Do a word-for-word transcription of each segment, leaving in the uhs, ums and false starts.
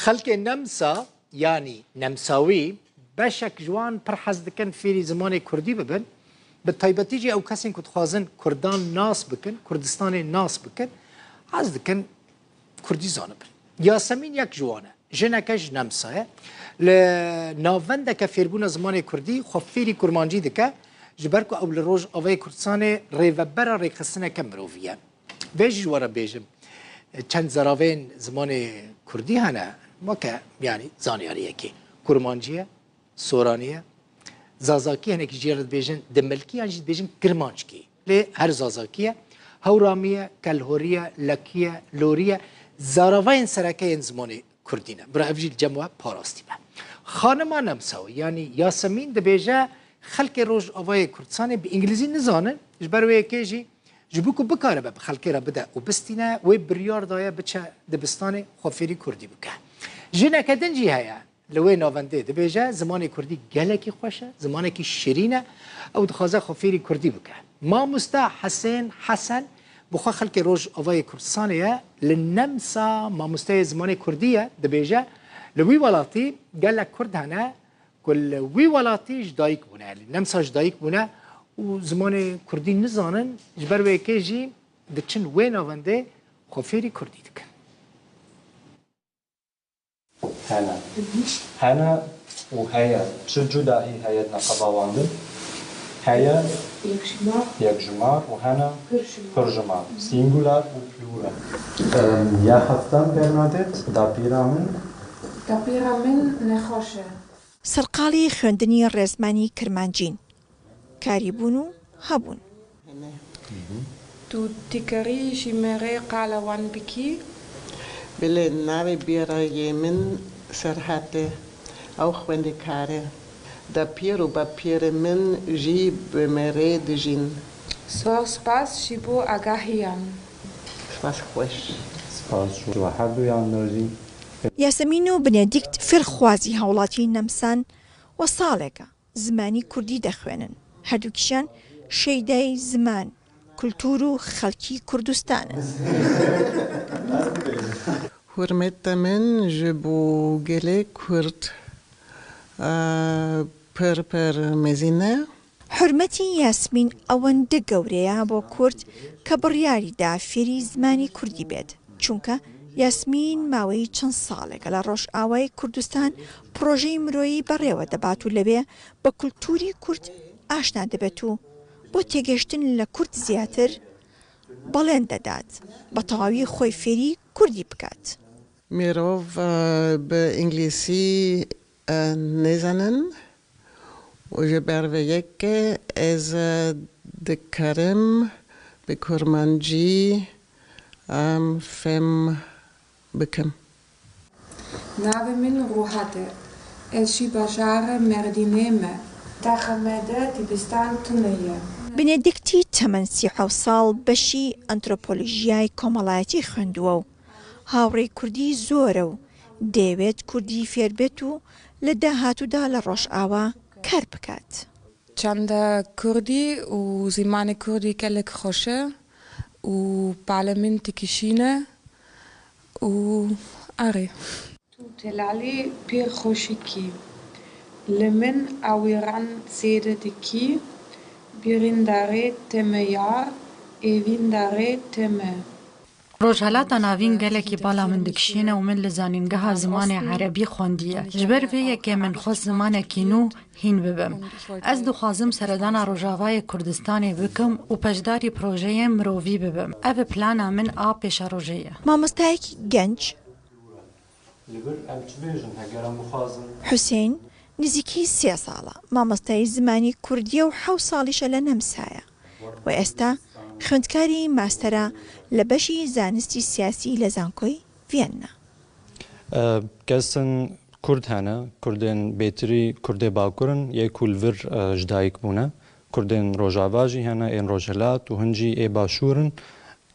Xelkê Nemsa, yanî Nemsawî, beşek ji wan pir hez dikin fêrî zimanê kurdî bibin. Bi taybetî jî ew kesên ku dixwazin kurdan nas bikin, Kurdistanê nas bikin, hez dikin kurdî zanibin. Yasemîn yek ji wan e. Jineke ji Nemsa ye. Li navendeke fêrbûna zimanê kurdî xwe fêrî kurmancî dike, ji ber ku ew li Rojavayê Kurdistanê rêvebera rêxistineke mirovî ye. Vê jî ji we re bêjim, çend zaravên zimanê kurdî hene, weke, yanî, zanyariyekê. Kurmancî ye, soranî ye, zazakî, hinekî jî re dibêjin dimilkî yan jî dibêjin kirmanckî. Lê her zazakî ye. Hewramî ye, kelhorî ye, lekî ye, lorî ye. Zaravayên sereke yên zimanê kurdî ne. Bira ev jî li cem we parastî be. Xanima Nemsawî, yanî Yasemîn dibêje, xelkê Rojavayê Kurdistanê bi îngilîzî nizanin, ji ber wê yekê jî ji bo ku bikaribe bi xelkê re bide û bistîne, wê biryar daye biçe dibistanê xwe fêrî kurdî bike. Jineke din jî heye, li wê navendê dibêje, zimanê kurdî gelekî xweş e, zimanekî şirîn e, ew dixwaze xwe fêrî kurdî bike. Mamoste Hesên Hesen bi xwe xelkê Rojavayê Kurdistanê ye, li Nemsa mamosteyê zimanê kurdî ye, dibêje, li wî welatî gelek kurd hene, ku li wî welatî ji dayik bûne, li Nemsa ji dayik bûne û zimanê kurdî nizanin, ji ber wê yekê jî diçin wê navendê xwe fêrî kurdî dikin. Hene. Hene û heye. Çi cudahî heye di neqeba wan de? Heye. Yekjimar. Yekjimar û hene. Pirjimar. Pirjimar. Singular û plural. Em, ya heftan, Bernadette, dapîra min. Dapîra min nexweş e. Serqalî xwendinî rêzmanî kirmancîn. Karîbûn û hebûn. Tu dikarî ji me re qala wan bikî? Belê, navê bîrayê min Serhat e. Ew xwendekar e. Dapîr û bapîrê min jî bi me re dijîn. Zor spas ji bo agahiyan. Spas xweş. Spas ji we herduyan re jî. Yasemîn û Benedikt fêrxwazî hawlatî Nemsan we salek e zimanî kurdî dixwênin. Herdûkîşan şeydayî ziman, kultur û xelkî Kurdistan in. Hurmeta min ji bo gelê Kurd, e, pir pir mezin e. Hurmetî Yasmîn ewende gewre ye bo Kurd ke biryarî da fêrî zimanê kurdî bêt. Çunke Yasmîn maweyî çend salek e li Rojavayê Kurdistan projeyê miroyî berêwe dibat û lewê bi kulturî kurd aşna dibet û bo têgihiştin li kurd zêdetir belên dedat, bi tewawî xwe fêrî kurdî bikat. Mirov, e, bi îngilîzî, e, nêzanin û ji ber vê yekê ez, e, dikarim bi kurmancî, em, fêm bikim. Navê min Ruhat e. Ez ji bajarê Mêrdînê me. Taxa me de dibistan tune ye. Benediktî temen sî û heft sal beşî antropolojiyayê komelayetî xwendû û hawrê kurdî zor e û dêwêt kurdî fêr bêt û li dahatû de li Rojava kar bikat. Çanda kurdî û zimanê kurdî gelek xweş e û pala min dikişîne û erê. Tu telalî pir xweşik î. Li min ewîran zêde dikî, birîndarê te me ya, êvîndarê te me. Rojhilata Navîn gelekî bala min dikişîne û min li Zanîngeha Zimanê Erebî xwendiye. Ji ber vê yekê min xwest zimanekî nû hîn bibim. Ez dixwazim seredana Rojavayê Kurdistanê bikim û beşdarî projeyên mirovî bibim. Ev plana min a pêşerojê ye. Mamostayekî genc, Li vir em çi bêjin, heger em bixwazin? Husên, nizîkî sê sal e mamosteyê zimanê kurdî ye û hewt salîş e li Nemsa ye. Wê esta xwendkarî master e li beşî zanistî siyasî li Zankoyê Viyana. E, kesên kurd hene, kurdên bêtirî, kurdê bakur in, yê ku li vir, e, ji dayik bûne. Kurdên rojava jî hene, ên rojhilat û hin jî ê başûr in.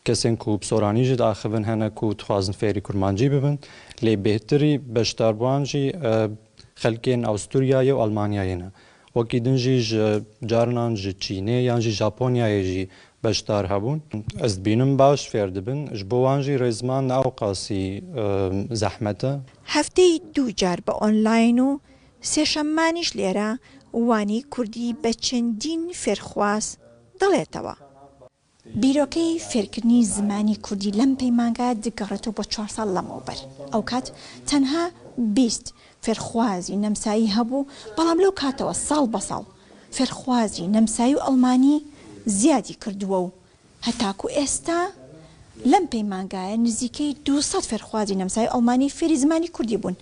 Kesên ku bi soranî jî diaxivin hene ku dixwazin fêrî kurmancî bibin, lê bêhtirî beşdar bi wan jî, e, xelkên Awisturyayê û Almanyayê ne. Wekî din jî ji carinan ji Çînê yan jî Japonyayê jî beşdar hebûn. Ez dibînim baş fêr dibin. Ji bo wan jî rêzman ne ewqasî, e, zehmet e. Hefteyî du car bi online û sêşemmanîş lêre wanî kurdî بە چەندین فێرخواز دەڵێتەوە. بیرۆکەی فێرکردنی زمانی کوردی لەم پەیمانگە دەگەڕێتەوە بۆ چوار ساڵ لەمەوبەر. ئەو کات تەنها بیست فێرخوازی نەمسایی هەبوو، بەڵام لەو کاتەوە ساڵ بە ساڵ فێرخوازی نەمسایی و ئەڵمانی زیادی کردووە و هەتاکو ئێستا لەم پەیمانگایە نزیکەی دوو سەد فێرخوازی نەمسایی و ئەڵمانی فێری زمانی کوردی بوون.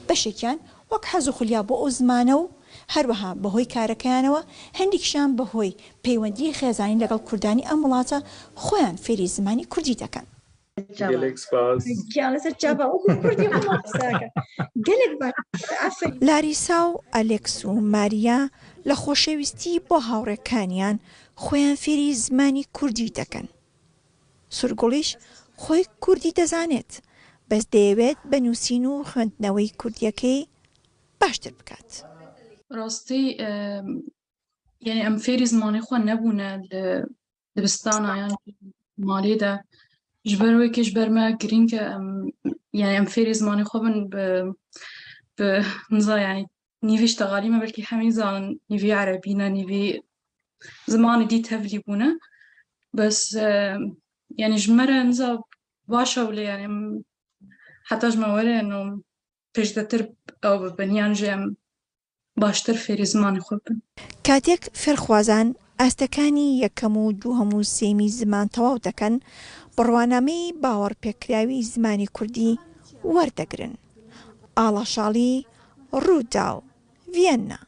بەشێکیان وەک حەز و خولیا بۆ ئەو زمانە و هەروەها بەهۆی کارەکەیانەوە، هەندێکیشیان بەهۆی پەیوەندی خێزانی لەگەڵ کوردانی ئەم وڵاتە خۆیان فێری زمانی کوردی دەکەن. Gelek spas. گیانە سەر چاڤا وەکو کوردی خۆمان قسەکە. گەلێک باش. ئافرین. لاریسا و ئەلێکس و ماریا لە خۆشەویستی بۆ هاوڕێکانیان خۆیان فێری زمانی کوردی دەکەن. سورگوڵیش خۆی کوردی دەزانێت، بەس دەیەوێت بە نووسین و خوێندنەوەی کوردیەکەی باشتر بکات. Rastî, e, yani em fêrî zimanê xwe nebûne li dibistana yan malê de. Ji ber wê ke ji ber me girîng e, em, yani em fêrî zimanê xwe bin bi, bi niza yani nîvî ji texalî me belkî hemî zanin, nîvî erebî ne, nîvî zimanê dî tevlî bûne. Bes, e, yani ji me re niza baş e wile yani em heta ji me were no pêşdetir ew bibin yan jî em باشتر فێری زمانی خۆ بن. کاتێک فێرخوازان ئاستەکانی یەکەم و دووهەم و سێمی زمان تەواو دەکەن، بڕوانامەی باوەڕپێکراوی زمانی کوردی وەردەگرن. ئاڵاشاڵی، ڕووداو، ڤیەننا.